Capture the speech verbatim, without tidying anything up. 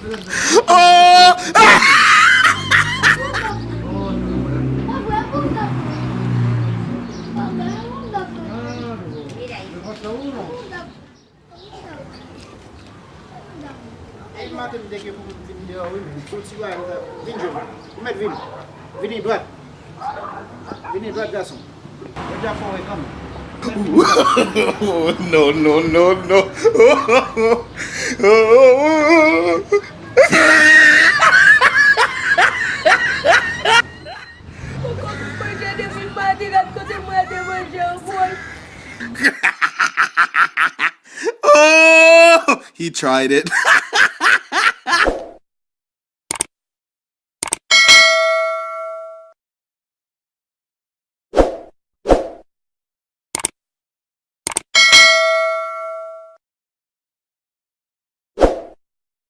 Oh! Ay, maten m te gen pou m vin deyò, wi, men. Soti la, vin jwenn mwen. Ou mèt vin. Vini dwat. Vini dwat, gason. Yo deja fè w wè kanmenm. No, no, no, no. Ou konn manje depi maten, gad kote mwen te manje ankò. Oh, he tried it.